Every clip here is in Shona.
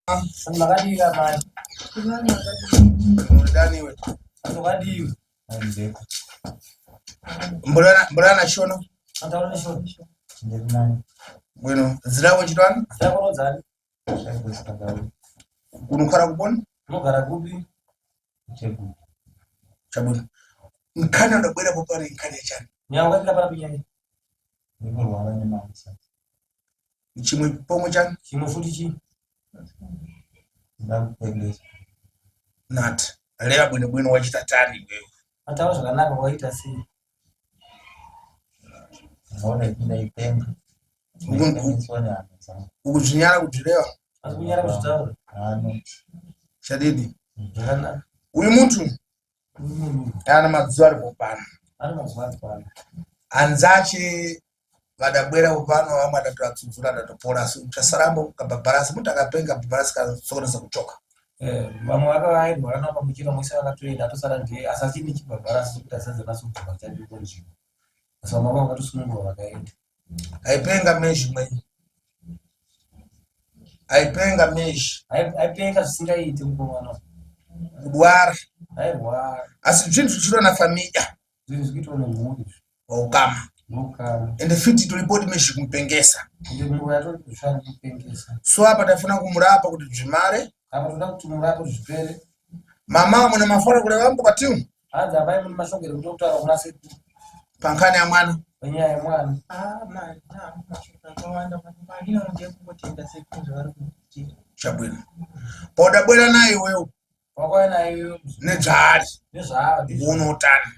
Makadii mai? Muridani iwe. Makadii? Mbulana mbulana shono. Antaura neshona. Bwino. Zilako chitwani? Zako dzani? Unokhala kupona? Unogara kupi? Chabwino. Nkhani adabwera popane nkhani yachani. Nyaya wakafika pana pinyaya. Chimwe pomwe chani? Chimwe futi chi? Nat. Lea bwino bwino wachita tani iwewe. Antaura zvakanaka waita sei? Ukuzvinyara kuzvirewa. Asi kunyara kuzvitaura. Chadidi. Zvakanaka. Uyu muntu Uyu munhu ana mazuva ari popano. ari mazuva ari pano. Anzache vadabwera popano vamwe adatoatsudzura adatopora asi chasarambo kabhabharasi muntu akapenga bhabharasi kasokonesa kuchoka. Eh, vamwe vakairwara navo pamuchira mwese vakatoenda atosara ndiye asi achine chibhabharasi chekuti asadza naso kudzoka chake kunzvimbo. Asi vamwe vavo vakatosunungurwa vakaenda. Aipenga meshi mwenyu. Aipenga meshi Aipenga zvisingaiti mukomana. kudwara. Airwara. Asi zvinhu zvichitwa na familia Zvinhu zvikuitwa nemhuri izvi. waukama. Noukama. Ende fiti tolipoti meshi kumpengesa. Ende muroyi atori kuzvishanda kupengesa. So apa tafuna kumurapa kuti zvimare. Apa toda kuti murape kuti zvipere. Mama mune mafora kule vambo katimu Hanzi amai mune mashoko ere kuti kutaura kuna sekuru pankhani ya mwana. panyaya yemwana. Ah, mari, ah, mashoko akawanda mari ndiye kungotenda sekuru zvavari kuitira. Chabwino. Podabwera naye iwewe Wakauya nayo nedzvaari nezvaari. unotani.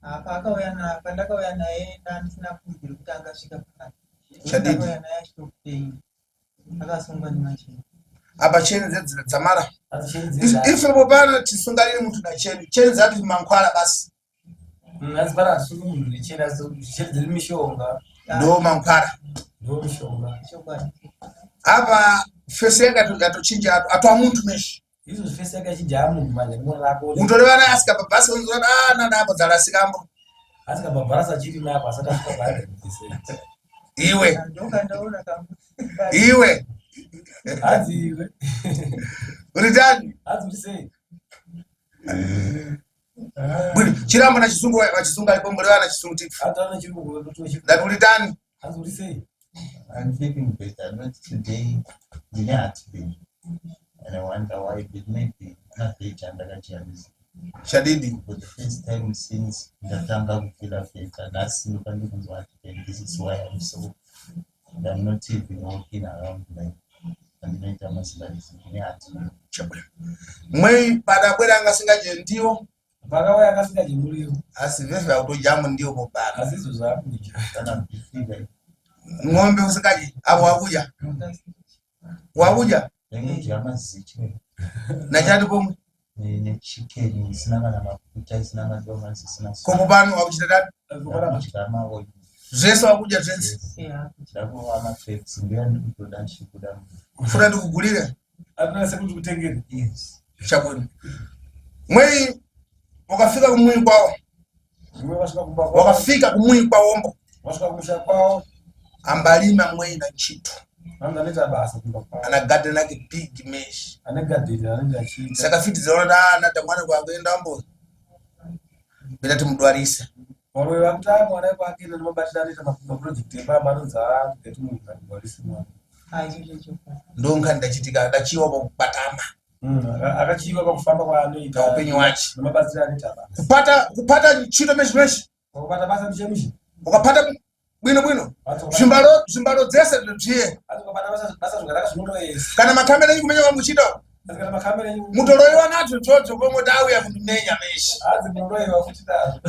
Apa akauya na pandakauya naye ndandisina fungira kuti angasvika pakati. Chadidi. Ndakauya naye achitopenga. Akasungwa nemacheni. Apa cheni dzedzina dzamara. Hanzi cheni dzedza. Ife popana tisunganire muntu na cheni. Cheni dzati mankhwala basi. Hanzi pana hasungi munhu necheni asi cheni dziri mishonga. Ndo mankhwala. Ndo mishonga. Chokwadi. Apa fesi yake yatochinja atwa muntu meshi. Izvo zvifesi yake achinja munhu manje rimwe rako. Mutore vana asika pabhasi unzwa ah nada apo dzarasikambo. Asi kabhabharasi achiri napo asati asvika pa 100%. Iwe Ndokandaona kamu. iwe Hanzi iwe. uritani. Hanzi uri sei? Bwino chirambo na chisungu vachisungu alipo mbole vana chisungu tifu. Hanzi ane chirungu ndoto chi. Ndati uritani. Hanzi uri sei? I'm feeling better. Not today. Ndine heart pain. And I wonder why, but maybe mavheji andakadya Chadidi. for the first time since ndatanga kufila better. Nhasi ndopandikunzwa heart pain. This is why I'm so and I'm not even walking around like andinoita mazuva ese. Ndine heart pain. Chabwino. Mwei padabwera angasingaje ndiwo Pakauya akasingadyi muriwo. asi veve akutojamu ndiwo popana. Asi izvo zvaakudya. Kana bifika Ng'ombe usingaji apo wakuja wakuja ndaingodya maziche nachati pomwe nechicken isina kana mafuta isina madomasi isina kopo pano wakuchita tani ndakudya maoil zvese wakuja zvese Yeah. ndakuva mafats ndiyo ndikutoda ndichikuda funa ndikugulire Anoda sekuti kutengere. yes chabwino. Mwei wakafika kumwii kwawo Zvimwe vasvika kumba kwao. wakafika kumwii kwawombo Vasvika kumusha kwao. ambalima mwei na ntchito Vanhu vanoita basa kumba kwao. ana garden ake big mesh Ane gadheni anenge achiita. saka fiti dzaona da ana mwana kwakuenda mbo bila timudwarise Varoyi vakuti aa mwana kwake nemabatiro anoita maproject epamba anonzi aa gati munhu ngati mwana. Ah, icho chokwadi. ndo nkhani ndachitika ndachiwa pakubatama Akachiwa pakufamba kwaanoita. Kaupenyu wache. Nemabatsiro anoita basa. kupata kupata ntchito meshi meshi Pakubata basa mishe mishe. ukapata bwino bwino zvimbalo zvimbalo dzese zviye Hanzi ukabata basa basa zvakanaka zvinoroyesa. kana makamera enyu kumenya kwamuchita Hanzi kana makamera enyu. mutoroiwa nacho chocho pomwe tauya kundimenya meshi Hanzi munoroyewa futi nazvo.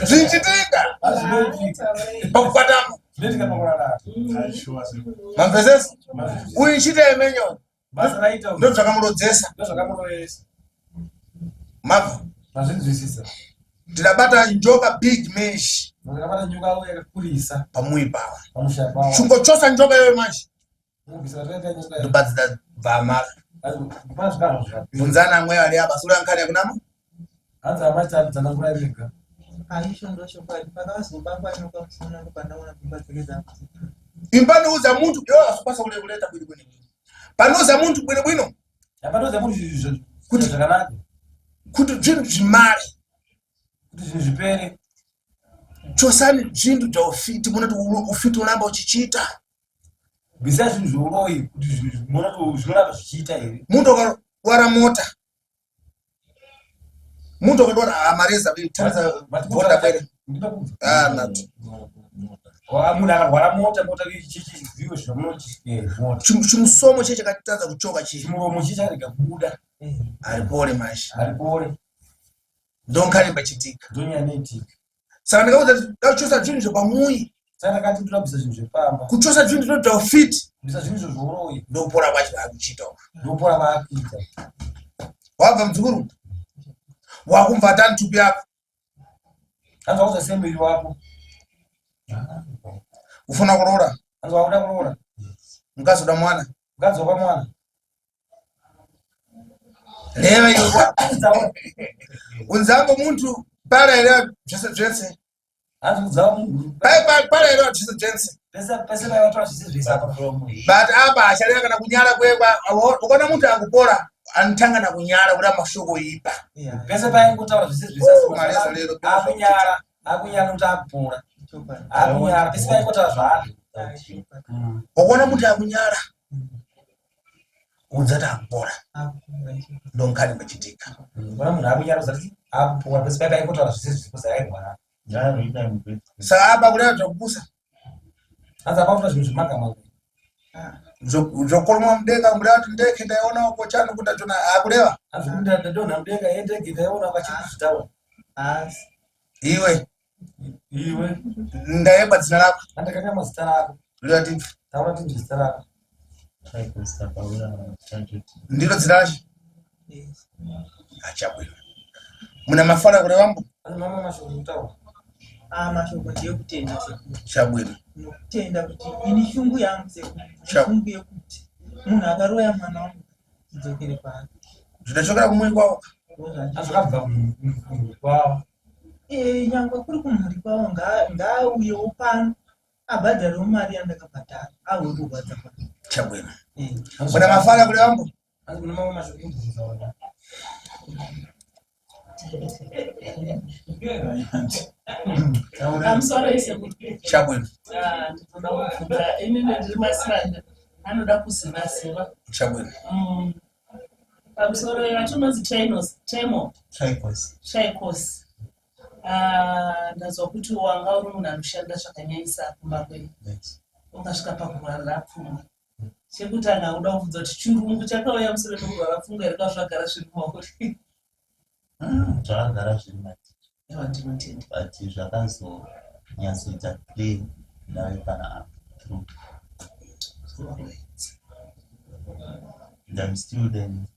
zvichitika Hanzi zvinoitika. pakubatama Zvinoitika pakurarama. mamvesesa uyu chita imenyo Basa raita ndo zvakamurodzesa ndozvakamuroyesa. mabva Mazvinzwisisa. tidabata njoka big mesh Ndakabata nyoka uye yakakurisa pamuyi pawa pamusha pawo. chungochosa njoka iyoyo manje Mubvisa reta nyoka. ndobadzida bvamara Hanzi kupana zvikazvo zvakapinda. bvunzana amwe ali apa sura nkhani yakunama Hanzi amai tsanangurai mega. Aisho ndochokwadi. Pakazobakwa nyoka musana ndopandaona dzimba dzake dzakudzika. impanoudza munthu iwe asupasa kule kuleta bwino bwino panouza munthu bwino bwino. Yapatoza kuti zvinhu Kuti- zvakanaka Kuti zvinhu zvimare. Kuti zvinhu zvipere. Chosani zvinhu zvaufiti munoti ufiti unamba uchichiita. Bvisai zvinhu zveuroyi kuti zvinhu muona kuti zvinoramba zvichiita here. Muntu akadwara mota. Muntu akadwara amareza tarisa bhoda kwere. Ndipe kubva. Ah, nati. Munhu akarwara mota mota chichizivo zvamunoti mota. Chimusomo che chakatadza kuchoka chi. Chimuromo chicharega kubuda. Aripore manje. Aripore. Ndonkarimba chitika. Ndonyanya itika. Saka ndikaudza kuti ndakuchosa zvinhu zvepamuyi. Saka ndakati ndoda kubvisa zvinhu zvepamba. Kuchosa zvinhu zvinoita ufiti. Kubvisa zvinhu izvo zveuroyi. Ndopora kwacho vakuchiita uku. Ndopora vakuita. Wabva muzukuru. Wakumva tani tupi yako. Hanzi wakuza sei muviri wako. Ufuna kuroora. Hanzi wakuda kuroora. Mukadzi uda mwana. Mukadzi wapa mwana. Reva iwe. Unzango muntu para era zvese zvese. Hanzi kudzawa munhu. Para era zvese zvese. Pese pese paivatora zvese zvese apa. From here. But apa achareva kana kunyara kwekwa ukaona muntu akupora anotanga na kunyara kuda mashoko ipa. Pese paingotaura zvese zvese asi Ooh, mareza lero. Akunyara. Akunyara kuti akupora. Akunyara. Pese paingotaura zvaari. Ukaona muntu akunyara unzati akupora ndonkhani machitika. Ukaona munhu akunyara uzati akupora. Pese paingotaura zvese zvese kuzi airwara. Ngaanoita mugwedzi. Saka apa kureva zvakupusa. Hanzi apakuta zvinhu zvemanga-manga. Zvokoromwa mudenga kureva kuti ndeke ndaiona uko chanu kuti ndachona akureva. Hanzi kuti ndadonha mudenga yendege ndaiona vachizvitaura. Asi. Iwe Iwe. ndayeba dzina lako. Andakanyama zita rako. Reva tipfe. Taura tinzwe zita rako. Trycosta Paura Chachoti. Ndiro dzina racho. Yes. Achabwino. Muna mafara kureva mbo. Hanzi mama mashoko ekutaura. Ah, mashoko ndeyekutenda sekuru. Chabwino. Nokutenda kuti ini shungu yangu sekuru. Sure. Shungu yekuti munhu akaroya mwana wangu tidzokere kwaari. Zvidachokera kumwe kwavo. Ndozvandiri. Hanzi zvakabva kumhuri kwavo. Eh, nyangwe kuri kumhuri kwavo ngaauyewo pano abhadharewo mari yandakabhadhara ahwe kurwadza kwangu. Chabwino. Eh. Muna mafara kureva mbo. Hanzi muna mamwe mashoko ekubvunza. Pamusoro isekuru. Chabwino. Ah, ndinoda kubvunza inini ndiri masiranda anoda kuziva ziva. Chabwino. Pamusoro yatinonzi trinos tremo Tricos. tricos. Ah, ndazwa kuti wanga uri munhu anoshanda zvakanyanyisa kumba kwenyu. Yes. Ukasvika pakurwara pfungwa. Chekutanga uda kubvunza kuti chirungu chakauya mushure mekurwara pfungwa here kwazvagara zviri mauri. Zvakagara zviri matiri. Ewa ndinotenda. But zvakazonyatsoita clear ndave pana up through. Alright. And I'm still learning.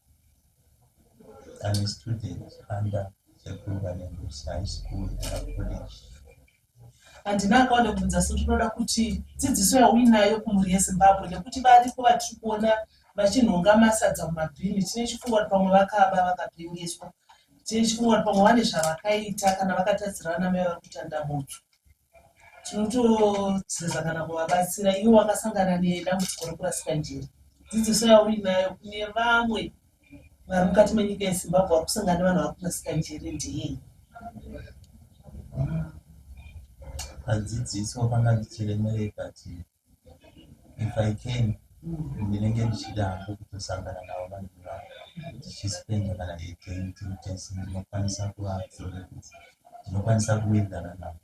I'm a student under Sekuru Kanengosi High School and College. Handina akawanda kubvunza so tinoda kuti dzidziso yauinayo kumhuri yeZimbabwe nekuti variko vatiri kuona vachinhonga masadza mumabhini. Tine chifunga kuti pamwe vakaba vakapengeswa. Tine chifunga kuti pamwe vane zvavakaita kana vakatadzira vana mai vari kutanda butsu. Tinotodzidza kana kuvabatsira ivo vakasangana nedambudziko rekurasika njere. Dzidziso yauinayo kune vamwe vari mukati menyika yeZimbabwe vari kusangana nevanhu vari kurasika njere ndeyei? Padzidziso panga ndichiremerei but if I can ndinenge ndichida hangu kutosangana navo vanhu ivavo tichispenda kana a day tiri tese. Ndinokwanisa kuvadzoreredza, ndinokwanisa kuwirirana navo,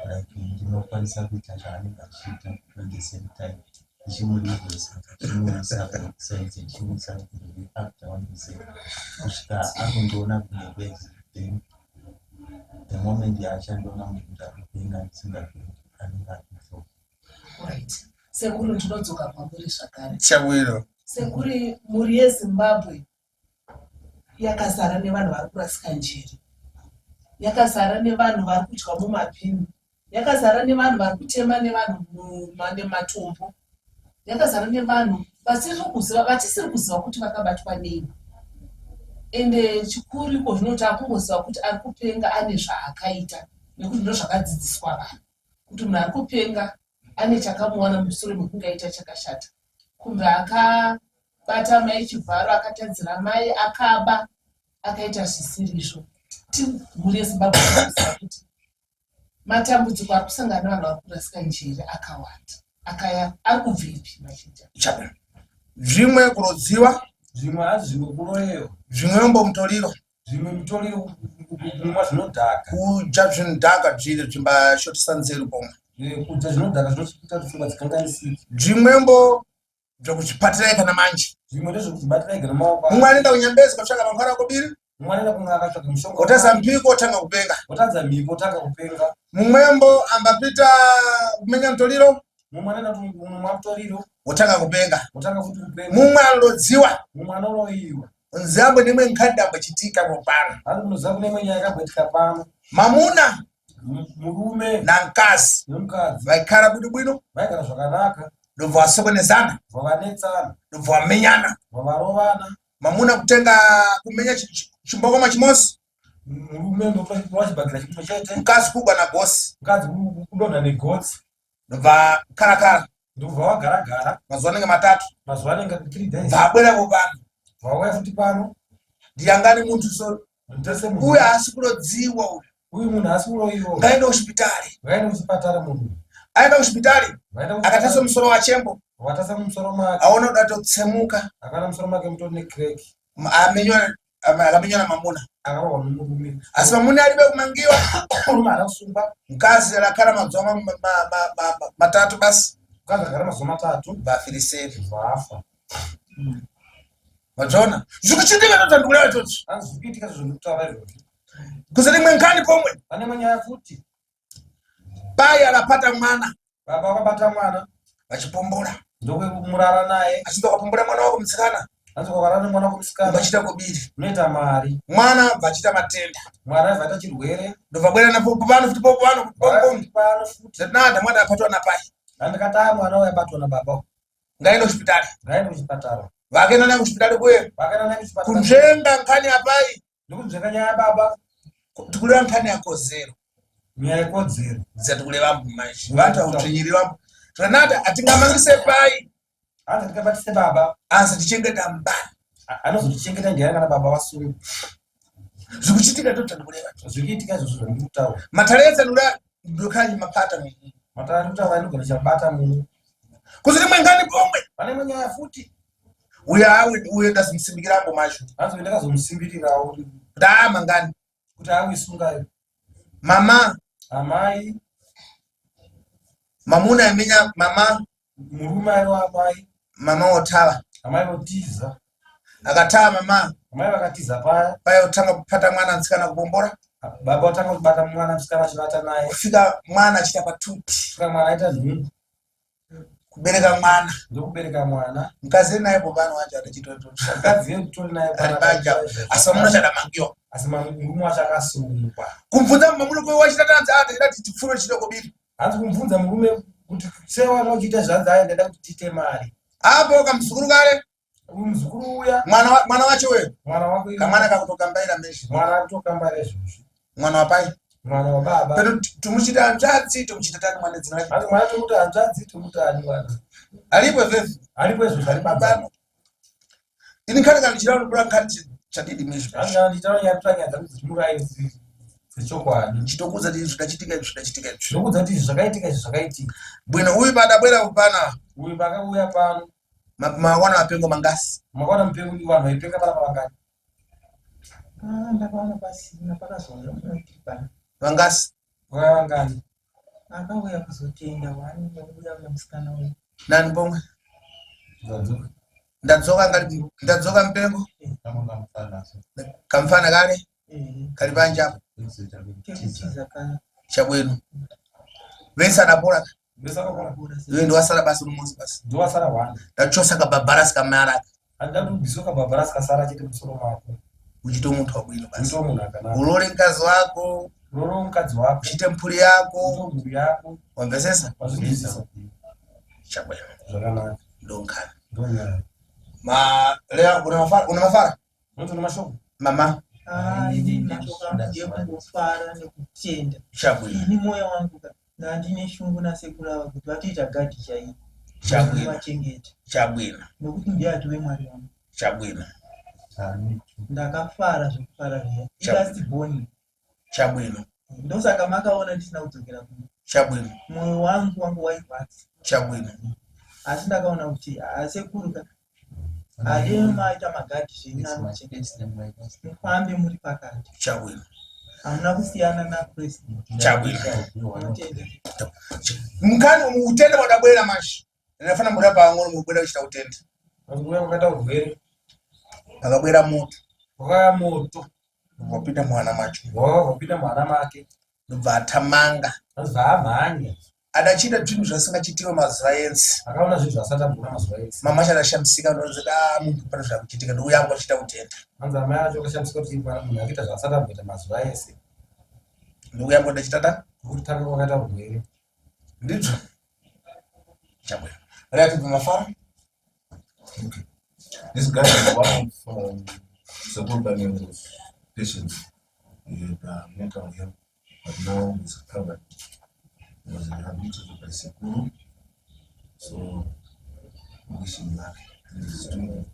like ndinokwanisa kuita zvaanenge achiita at the same time ndichimurivhesa, ndichimuisa both sides, ndichimuisa up down the same kusvika akundiona kunge kwezi. Then the moment yaachandiona munhu kuti akupenga ndisingapengi anenge atofoka. Right. Sekuru, ndinodzoka kwamuri zvakare. Chabwino. Sekuru, mhuri yeZimbabwe yakazara nevanhu vari kurasika njere. Yakazara nevanhu vari kudya mumabhini. Yakazara nevanhu vari kutema nevanhu nematombo. Yakazara nevanhu vasiri kuziva vatisiri kuziva kuti vakabatwa nei. Ende chikuru iko zvino takungoziva kuti ari kupenga ane zvaakaita nekuti ndo zvakadzidziswa vanhu kuti munhu ari kupenga ane chakamuwana mushure mekunge aita chakashata. Kumbe Akabata mai chivharo, akatadzira mai, akaba, akaita zvisirizvo. Mhuri yeZimbabwe inoziva kuti matambudziko ari kusangana nevanhu vari kurasika njere akawanda. Akaya ari kubvepi mazhinji? Chabwino. Zvimwe kurodziwa, Zvimwe hazvo zvimwe kuroyewa, zvimwe mbomutoriro, zvimwe mutoriro, kumwa zvinodhaka, kudya zvinodhaka zviri zvimbashotisa nzeru pomwe, kudya zvinodhaka zvinoita kuti pfungwa dzikanganisike, zvimwembo zvekuzvipatirai kana manje. Zvimwe ndezvekuzvibatira ega nemaoko. Mumwe anoenda kunyambezi kotsvaka mangwana kobiri, Mumwe anoenda kun'anga akatsvaga mushonga, otadza mhiko otanga kupenga. Otadza mhiko otanga kupenga. Mumwembo ambapita kumenya mutoriro, Mumwe anoenda kunomwa mutoriro, otanga kupenga. Otanga futi kupenga. Mumwe anorodziwa, Mumwe anoroyiwa. Nzambo nemwe nkadambo chitika popano. Hanzi munoziva kune imwe nyaya yakamboitika pano. Mamuna Murume namukadzi nemukadzi vaikara bwino bwino, vaigara zvakanaka, ndobva vasokonezana, vavanetsana, ndobva vamenyana. Vavarovana. Mamuna kutenga kumenya chimbokoma chimosi, Murume ndokutora chibhakera chimwe chete, mukadzi kugwa nagosi, mukadzi kudonha negotsi, ndobva karakara ndobva wagaragara mazuva anenge matatu, mazuva anenge 3 days, bva popano. Vauya futi pano. Ndiyangani muntu so ndese munhu uyu haasi kurodziwa uyu, uyu munhu haasi kuroyiwa, ngaende kuchipitari. Ngaende kuchipatara munhu. Aenda kuchipitari, Vaenda akatasa kuchipatara, musoro wachembo, watasa mumusoro make, aona kuti atotsemuka, akaona musoro make mutori necrack, akamenywa namamuna. Akarohwa nomurume. Asi mamuna aribe kumangiwa, Murume haana kusungwa. Mukadzi akakara mazuva matatu basi, Mukadzi akagara mazuva 3, vafiriseri. Vafa. Vachiona zvikuchitika totandikulewa itotsi. Hanzi zviri kuitika izvo zvandikutaura izvozvi. Kuzoti imwe nkani pomwe, Pane imwe nyaya futi. Pai alapata mwana, Baba vakabata mwana, vachipombora, ndokumurara naye. Achinzi wakapombora mwana wako musikana, Hanzi kwakarara nemwana wako musikana, vachita kubiri, unoita mari. Mwana vachiita matenda, Mwana aibva aita chirwere. Ndobva bwera napo pano futi popo pano Vauya popo futi pano futi. Nada mwana apatwa napai, Handikati aya mwana uyu abatwa nababa, ngaende kuchipitari. Ngaende kuchipatara. Vakaenda naye kuchipitari kuye, Vakaenda naye kuchipatara, kunzvenga nkani apai, ndokunzvenga nyaya yababa, tikureva nkani yakozero, nyaya yekodzero. Dzatikureva manje vantu autsvinyiri vambo zvakanaka atingamangise pai, Hanzi tikabatise baba, asi tichengeta mbani, Anozotichengeta ndiani kana baba vasungwa? Zvikuchitika totanikureva. Zviri kuitika izvozvo zvandiri kutaura. Mataresa nura ndokanyi mapata munhu, Matara ari kutaura anogona chabata munhu. Kuzoti imwe nkani pomwe, Pane imwe nyaya futi. Uyo awe uyo ndazomusimbikirambo macho, Hanzi uyu ndakazomusimbirirawo kuti aa mangani, kuti awisungayo. Mama, Amai, mamuna amenya mama, murume aiwa amai, mama otava, amai votiza, akatava mama, amai vakatiza paya, paya otanga kupata mwana musikana kubombora, baba vatanga kubata mwana musikana achivata naye, kusvika mwana achiita patupi, kusvika mwana aita nhumbu, kubereka mwana, ndokubereka mwana. Mukadzi naye popano wacho atachitoto, Mukadzi yemutori naye ari panja, asi mamuna chadamangiwa, asi murume wacho akasungwa. Kumubvunza mamuno kwe wachita tanzi ata chida tipfure chida kobiri. Hanzi kumubvunza murume kuti sei wanga uchiita zvanzi aya ndaida kuti tiite mari. Apo kamuzukuru kale, Uyu muzukuru uya, mwana wacho weyo, mwana wako iye, kamwana kakutokambaira mesho, mwana akutokambaira izvozvi, mwana wapai, mwana wababa. Pano tumuchita hanzvadzi, tumuchita tani mwana dzina rake. Hanzi mwana tomuti hanzvadzi, tomuti ani mwana. Aripo izvozvo. Aripo izvozvo ari baba. Pano. Ini nkani kana ndichida kubura nkani chadidi mesho. Hanzi kana ndichitaura nyaya toita nyaya dzangu dzichimurai dzechokwadi. Chitokuudza kuti izvi zvidachitika, izvi zvidachitika izvi. Zvinokuudza kuti izvi zvakaitika, izvi zvakaitika. Bwino uyu padabwera kupana, Uyu pakauya pano, makaona mapengo mangasi? Makaona mupengo, vanhu vaipenga panapa vangani? Ah, ndakaona pasina, pakazouya umwe tiri pano. Vangasi? Vakauya vangani? Akauya kuzotenda wani nekuuya uya musikana uyu. Nani pomwe? Ndadzoka. Ndadzoka ngati ndadzoka mupengo. Kamfana kale kali panja apo. Kekutiza kaya. Chabwino. Vese anapola. Vese vakapora. Iwe ndiwasara basi rumosi basi. Ndiwasara one. Ndachosa kabhabharasi kamaraka. Handida kuti ubviswe kabhabharasi kasara chete musoro mako. Uchite munthu wabwino basi. Uite munhu akanaka. Ulole mkazi wako, Urore mukadzi wako. Uchite mphuri yako. Uite mhuri yako. Wamvesesa? Wazvinzwisisa. Chabwino. Zvakanaka. Ndonkana. Ndonyaya. Ma lea una mafara, una mafara? Unoti une mashoko? Mama, Ah, ini mashoko angu ndekungofara nekutenda. Chabwino. Ini mwoyo wangu ka ndandine shungu nasekuru ava kuti vatoita gadhi chaiyo. Chabwino. Vachengete Chabwino. Nokuti ndiye atove Mwari wangu. Chabwino. Ndakafara zvekufara zviya. Chabwino. Ilast born. Chabwino. Ndosaka makaona ndisina kudzokera kumba. Chabwino. Mwoyo wangu wangu wairwadza. Chabwino. Asi ndakaona kuti asekuruka ade maita magadhi zvenyu anokuchengeta. Mufambe muri pakati. Chabwino. Hamuna kusiyana napresident. Chabwino. Munotenda. Mukani utenda wadabwera manje. Ndinafana mura pang'ono mubwera kuchita utenda. Nguva kwakaita urwere. Pakabwera moto. Kwakauya moto. Wapinda muhana macho. Wapinda muhana make. Ndobva atamanga. Ndobva amhanya. Adachita zvinhu zvasingachitiwe mazuva ense. Akaona zvinhu zvaasati amboona mazuva ese. Mama acho adashamisika ndonzi ah munhu pane zvakuchitika ndouya angu achita kutenda. Hanzi amai acho akashamisika kuti munhu akuita zvaasati amboita mazuva ese. Ndouya angu ndachita ta. Kutanga kwakaita urwere. Ndizvo. Chabwino. Ratidza mafara. Okay. This guy is one of Sekuru Kanengo's patients. He had mental health, but now he's recovered. He was rehabilitated by Sekuru. So, we wish him luck. And he's doing